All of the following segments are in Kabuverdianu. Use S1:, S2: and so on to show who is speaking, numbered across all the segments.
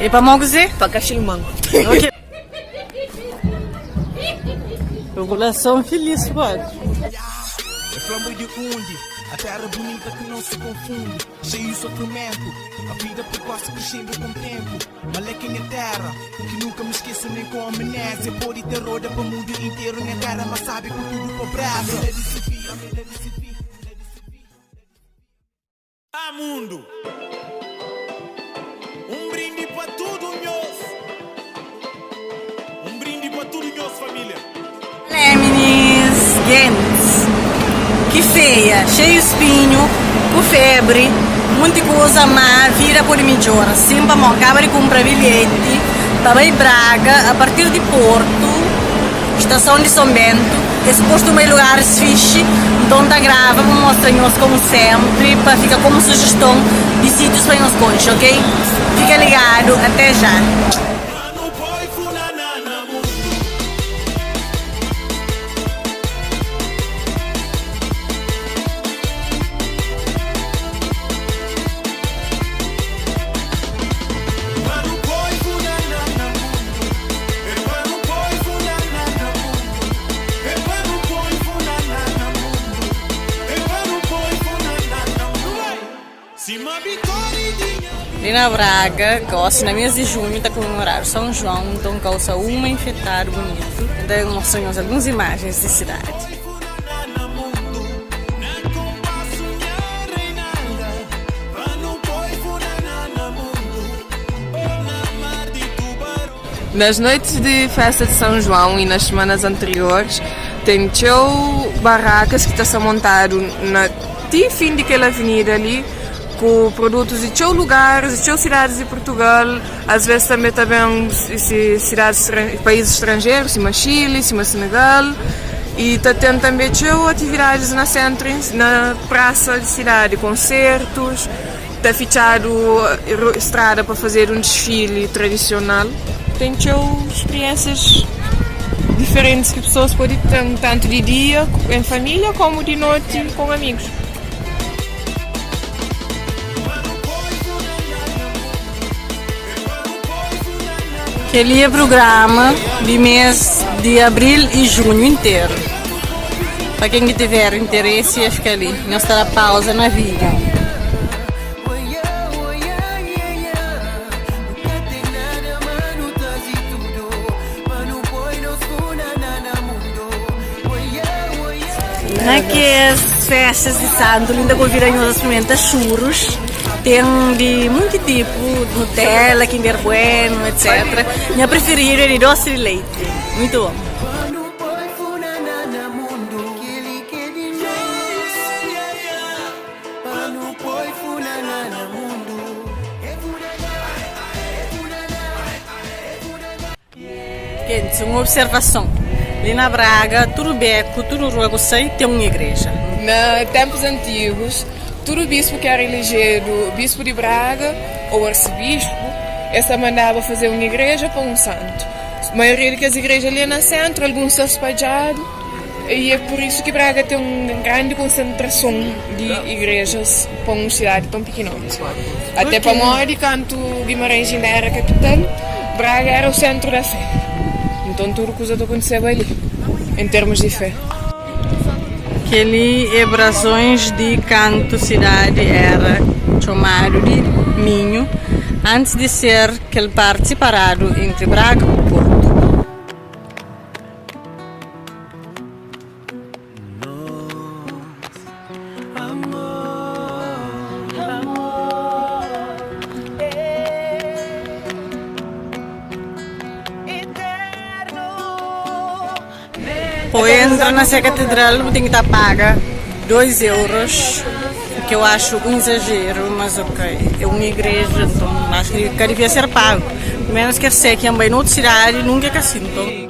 S1: E pamodi kuzê?
S2: Pa ka filma-m.
S1: Ok. Populason filis pode.
S3: É flambo de undi, a terra bonita que não se confunde, cheio de sofrimento, a vida precoce crescendo com o tempo. Maleca minha terra, que nunca me esqueço nem com amnésia. Pode ter roda para o mundo inteiro, minha terra, mas sabe com tudo pobreza.
S4: Ah mundo Um brindi pa tudo nhos Um brindi pa tudo nhos família.
S1: Olé minis, gentis ki feia, xeiu spinhu, ku febri, munti kuza, ma vida pode midjora sim pamodi kaba di kunpra bilheti pa bai Braga a partir di Portu. Estason di Son Bentu é supostu ma é lugaris fixi, nton ta grava pa mostra nhos komu senpri pa fika komu sujeston di sitius pa nhos konxe, ok? Fika ligadu, até já!
S4: Manu poi funana na mundu. Manu poi funana na mundu. É pa nu poi funana na mundu. É pa nu poi funana na mundu. É pa nu poi funana na mundu. Sima vitória di nha
S1: Li na Braga, gosi na mês di junhu ta komemoradu São João, nton kausa uma infetadu bunitu. N ta mostra nhos alguns imajens di sidadi.
S4: poi funana na mundu. Na konpasu nha reinalda. Pa nu poi funana na mundu. Oh na mar di tubarão.
S2: Nas noites de festa de São João e nas semanas anteriores, ten txeu barrakas ki ta sta montadu na ti fin di kel avenida li, ku produtus di txeu lugaris, di txeu sidadis di Purtugal, as ves tanbe ta ben sidadis paizis stranjeru sima Xili, sima Senegal, i ta ten tanbe txeu atividadis na sentru, na prasa di sidadi, konsertus. Ta fitxadu strada pa fazedu un disfili tradisional. Ten txeu spriensias diferentis ki pesoas pode ten, tantu di dia en familia komu di noti kon amigus.
S1: Kel-li é prugrama di mês di abril i junhu interu. Pa ken ki tiver interesi é fika li. Nhos ta da pauza na video. Na kes festas di santu li N ta konvida nhos a sprimenta xurus. Ten di munti tipu, Nutella, Kinder Bueno, etc. Nha prifiridu é di dosi di leiti. Muitu bon. Gentis, un observason, li na Braga, tudu beku, tudu rua ku sai, ten un igreja.
S2: Na tenpus antigus, tudu bispu ki era ilejedu bispu di Braga ô arsebispu, es ta mandaba faze un igreja pa un santu. Maioria di kes igreja li é na séntru, alguns sta spadjadu, i é pur isu ki Braga ten un grandi konsentrason di igrejas pa un sidadi ton pikinoti. Até pamodi kantu Guimarães inda éra kapital, Braga éra u séntru da fé. Nton tudu kuza ta kontiseba li, en termus di fé.
S1: Kel-li é brazons di kantu sidadi éra txomadu di Minhu, antis di ser kel parti siparadu entri Braga ku Portu. Pa entra na se katedral bu ten ki ta paga 2 euros, ki eu acho un izajeru, mas ok, é un igreja, nton acho ki ka devia ser pagu, menos ki es se ki N bai na otu sidadi nunka é ka si, nton.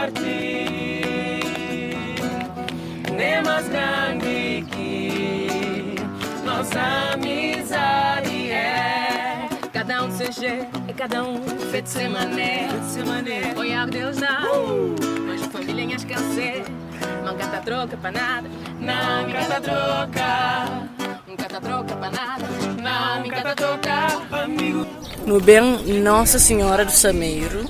S4: forti, nem más grandi ki nos amizadi é. Kada un se jetu, é kada un fetu se manera. Oiá ku Deus dá, mas família nha skansê. Ma N ka ta troka pa nada, nan, N ka ta troka. N ka ta troka pa nada, nan, N ka ta troka.
S1: Nu ben Nossa Senhora do Sameiro,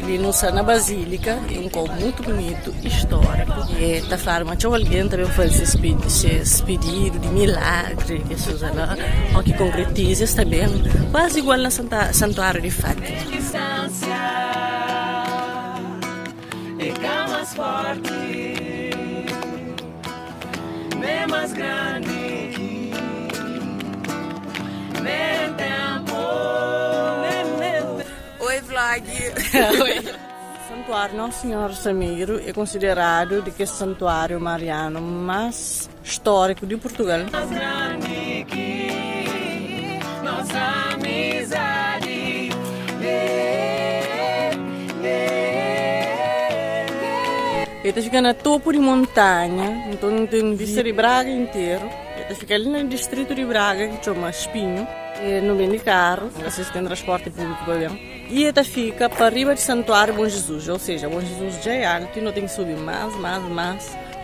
S1: li nu sta na Basílika, é un kau mutu bunitu i stóriku. E ta fladu ma txeu algen ta ben faze ses pididu di milagri, kes kuza la, o ki konkretiza es ta ben, kuazi igual na Santuáriu di Fátima.
S4: É ka más forti, nem más grandi ki nem tempu.
S2: Oi vlog!
S1: Santuário Nossa Senhora do Sameiro é konsideradu di kes santuáriu marianu más stóriku di Purtugal.
S4: Más grandi ki nos amizadi.
S1: El ta fika na topu di montanha, nton ten vista di Braga interu. El ta fika li na distritu di Braga ki txoma Spinhu. Nu ben di karu, si ten transporti públiku pa ben. I el ta fika pa riba di Santuáriu Bon Jizus, ou seja, Bon Jizus dja é altu i nu ten ki subi más, más, más.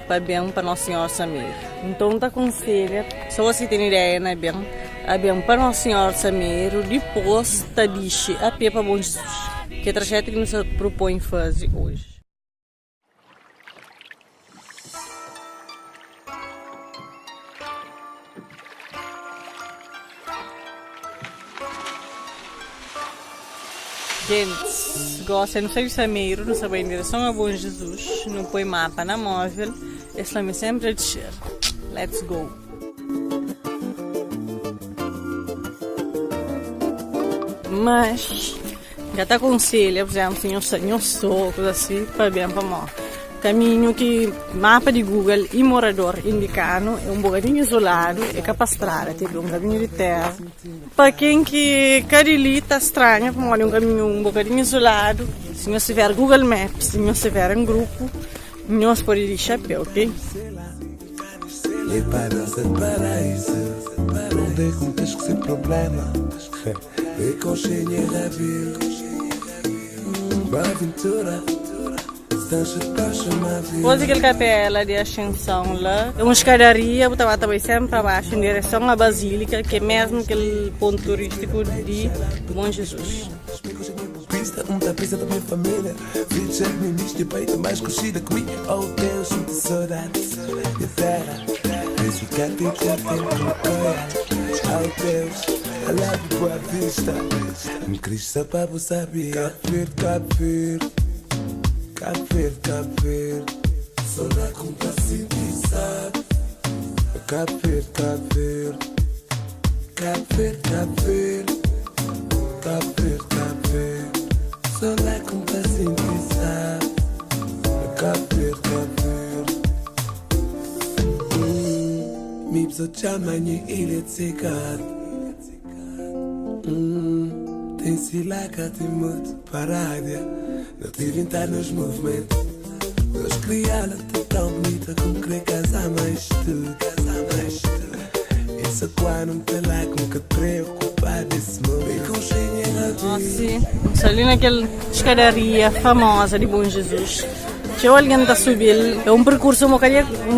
S1: Pa ben pa Nos Sinhor Sameiro. Nton N ta konselha pesoas ki ten ideia na ben, a ben pa Nos Sinhor Sameiro, dipôs ta dixi a pé pa Bon Jizus, ki é trajetu ki nu sta propõe faze oji. Gentis, gosi nu sai di Sameiro, nu sta bai en direson a Bom Jesus, nu poi mapa na móvel, es fla-mi senpri a dixer. Let's go! Mas, N ka ta akonselha, pur izénplu, si nhos sta nhos sô, kuza asi, pa ben pamodi kaminhu ki mapa di Google i morador indika-nu é un bokadinhu izoladu, é ka pa strada, ten un kaminhu di téra. Pa ken ki ka di li ta stranha pamodi é un kaminhu un bokadinhu izoladu. Si nhos tiver Google Maps, si nhos tiver en grupu, nhos pode di xapéu, ok? Dipôs di kel kapela di Ascensão la, é un skadaria bu ta ba ta bai senpri pa baxu en direson a Basílika, ki é mesmu kel pontu turístiku di Bom Jesus. Gosi, nu sta li na kel skadaria famoza di Bom Jesus. Txeu algen ta subi-l. É un perkursu un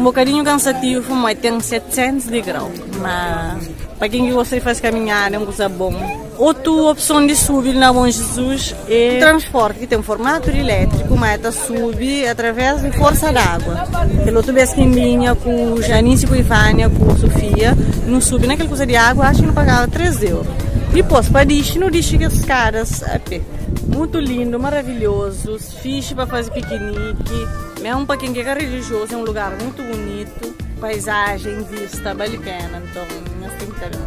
S1: bokadinhu kansativu pamodi ten 700 digrau. Ma pa ken ki gosta di faze kaminhada é un kuza bon. Otu opson di subi na Bom Jizus é transporti ki ten formatu di elétriku, ma el ta subi através di forsa di agua. Kel otu bês ki N binha ku Janice, ku Ivânia, ku Sofia, nu subi na kel kuza di agua, axu ki nu pagaba 3 euru. Dipôs pa dixi, nu dixi kes skadas a pé. Mutu lindu, maravilhozu, fixi pa faze pikiniki, mésmu pa ken ki é ka rilijiozu é un lugar mutu bunitu, paizajen, vista, bali pena, nton nhos ten ki ta ben.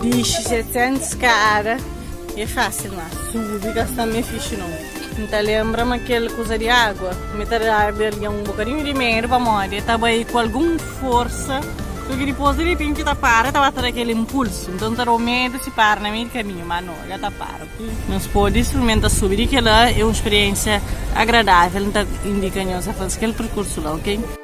S1: Dixi 700 skada é fásil, ma subi ka sta mé fixi nau. N ta lenbra ma kel kuza di água mi ta daba algen un bokadinhu di medu pamodi el ta bai ku algun forsa so ki dipôs di ripenti ta para ta ba ta da kel inpulsu nton ta da-u medu si para na meiu di kaminhu ma no el ka ta para ok nhos pode sprimenta subi di kela é un spiriénsia agradável n ta indika nhos a faze kel perkursu la ok.